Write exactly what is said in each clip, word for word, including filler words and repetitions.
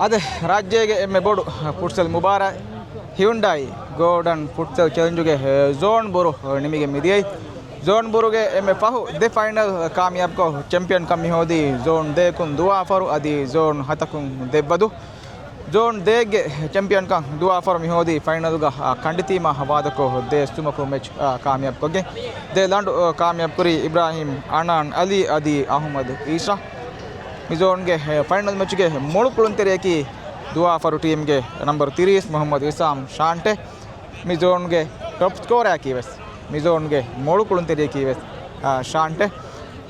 އަދި ރާއްޖޭގެ އެންމެ ބޮޑު ފުޓްސަލް މުބާރާތް ހިއުންޑާއި ގޯޑަން ފުޓްސަލް ޗެލެންޖުގެ ޒޯން ބުރު ނިމިގެން މިދިޔައީ. ޒޯން ބުރުގެ އެންމެ ފަހު ދެ ފައިނަލް ކާމިޔާބުކޮށް، ޗެމްޕިއަންކަން މިހޯދީ ޒޯން ދޭކުން ދުވާފަރު އަދި ޒޯން ހަތަކުން ދެއްވަދޫ. ޒޯން ދޭގެ ޗެމްޕިއަންކަން ދުވާފަރު މިހޯދީ ފައިނަލްގަ، އާ، ކަނޑިތީމާ ވާދަކޮށް ދޭ ސުމަކު މެޗް، އާ، ކާމިޔާބުކޮށްގެން. ދޭ ލަނޑު، އާ، ކާމިޔާބުކުރީ އިބްރާހިމް އަނާން އަލީ އަދި އަހުމަދު އީޝާ. މި ޒޯންގެ، އެ، ފައިނަލް މެޗުގެ މޮޅު ކުޅުންތެރިޔަކީ ދުވާފަރު ޓީމްގެ ނަމްބަރު ތިރީސް މުހައްމަދު އިސާމް ޝާންޓެ. މި ޒޯންގެ ޓޮޕް ސްކޯރަރަކީ ވެސް، މި ޒޯންގެ މޮޅު ކުޅުންތެރިޔަކީ ވެސް، އާ، ޝާންޓެ.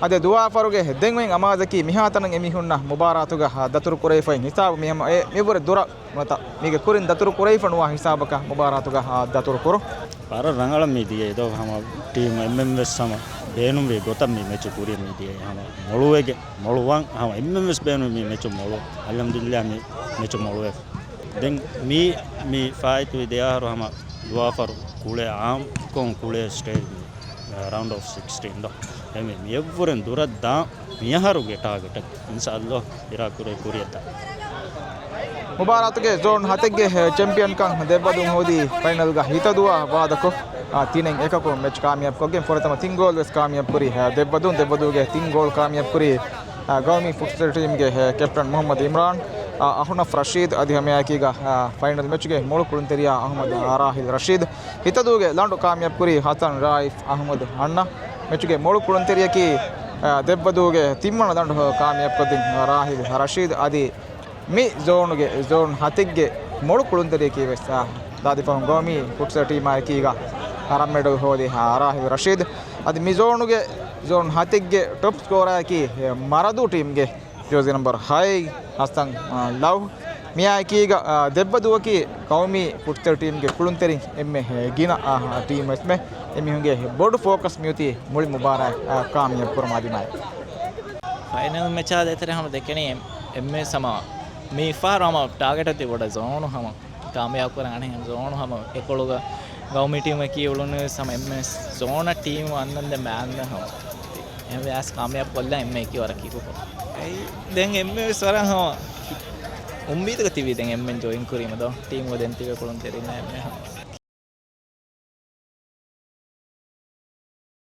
އަދި ދުވާފަރުގެ ދެން އޮތް އަމާޒަކީ މިހާތަނަށް އެމީހުންނަށް މުބާރާތުގަ، އާ، ދަތުރު ކުރެވިފައި ހިސާބު މިހަމަ އެ މިވުރެ ދުރަށް ނުވަތަ މީގެ ކުރިން ދަތުރު ކުރެވިފަ ނުވާ ހިސާބަކަށް މުބާރާތުގަ، އާ، ދަތުރު ކުރުން. ވަރަށް ރަނގަޅަށް މި ދިޔައީ ދޯ، ހަމަ ޓީމް އެންމެން ވެސް ހަމަ ބޭނުންވި ގޮތަށް މި މެޗު ކުރިއަށް މި ދިޔައީ. ހަމަ މޮޅުވެގެ، މޮޅުވަން، ހަމަ އެންމެން ވެސް ބޭނުން މި މެޗު މޮޅު. އަލްޙަމްދުލިއްލާހް މި މެޗު މޮޅުވެ. ދެން މީ، މި ފާއިތުވި ދެ އަހަރު ހަމަ ދުވާފަރު ކުޅޭ އާންމުކޮށް ކުޅޭ ސްޓޭޖް މި، ރައުންޑް އޮފް ސިކްސްޓީން ދޯ. އެމެ މި އެއްވުރެން ދުރަށް ދާން މިއަހަރުގެ ޓާގެޓަށް. އިންޝާﷲ އިރާދަކުރޭ ކުރިއަށްދާން. މުބާރާތުގެ ޒޯން ހަތެއްގެ ޗެމްޕިއަންކަން ދެއްވަދުން ހޯދީ ފައިނަލްގަ ހިތަދުވާ ވާދަކޮށް، އާ، ތިނެއް އެކަކު މެޗް ކާމިޔާބުކޮށްގެން ފުރަތަމަ ތިން ގޯލް ވެސް ކާމިޔާބުކުރީ، އާ، ދެއްވަދުން. ދެއްވަދޫގެ ތިން ގޯލް ކާމިޔާބުކުރީ، އާ، ގައުމީ ފުޓްސަލް ޓީމްގެ، އާ، ކެޕްޓަން މުހައްމަދު އިމްރާން، އާ، އަހުނަފް ރަޝީދު އަދި ހަމައެކީގަ، އާ، ފައިނަލް މެޗުގެ މޮޅު ކުޅުންތެރިޔާ އަހުމަދު ރާހިލް ރަޝީދު. ހިތަދޫގެ ލަނޑު ކާމިޔާބުކުރީ ހަސަން ރާއިފް އަހުމަދު އަންނަ. މެޗުގެ މޮޅު ކުޅުންތެރިޔަކީ، އާ، ދެއްވަދޫގެ ތިންވަނަ ލަނޑު ކާމިޔާބުކޮށްދިން ރާހިލް ރަޝީދު އަދި މި ޒޯނުގެ ޒޯން ހަތެއްގެ މޮޅު ކުޅުންތެރިޔަކީ ވެސް، އާ، ދާދިފަހުން ގައުމީ ފުޓްސަލް ޓީމާ އެކީގަ ރަން މެޑަލް ހޯދި، އާ، ރާހިލް ރަޝީދު. އަދި މި ޒޯނުގެ ޒޯން ހަތެއްގެ ޓޮޕް ސްކޯރަރަކީ، އެ، މަރަދޫ ޓީމްގެ ޖާސީ ނަމްބަރު ހައެއް ހަސަން، އާ، ލަވް. މިއާއެކީގަ، އާ، ދެއްވަދޫއަކީ ގައުމީ ފުޓްސަލް ޓީމްގެ ކުޅުންތެރިން އެންމެ، އެ، ގިނަ، އާ، ޓީމް ވެސްމެ. އެމީހުންގެ ބޮޑު ފޯކަސް މިއޮތީ މުޅި މުބާރާތް، އާ، ކާމިޔާބު ކުރުމާ ދިމާއެއް. ފައިނަލް މެޗާ ދޭތެރޭ ހަމަ ދެކެނީ އެންމެ ހަމަ މި ފަހަރު ހަމަ ޓާގެޓަށް ތި ބޮޑަށް ޒޯނު ހަމަ ކާމިޔާބު ކުރަން އަނެއް ޒޯނު ހަމަ އެކޮޅުގަ ގައުމީ ޓީމަކީ އުޅުނު ވެސް ހަމަ އެންމެ ޒޯނަށް ޓީމު އަންނަން ދެ މާންދަ ހަމަ އެހެންވެ އަސް ކާމިޔާބު ކޮށްލާ އެންމެ އެކި ވަރަށް ކިކުކޮށް. އެއީ ދެން އެންމެ ވެސް ވަރަށް ހަމަ އުއްމީދުގަ ތިބީ ދެން އެންމެން ޖޮއިން ކުރީމަ ދޯ ޓީމުގަ ދެން ތިބޭ ކުޅުންތެރިންނާ އެންމެ ހަމަ.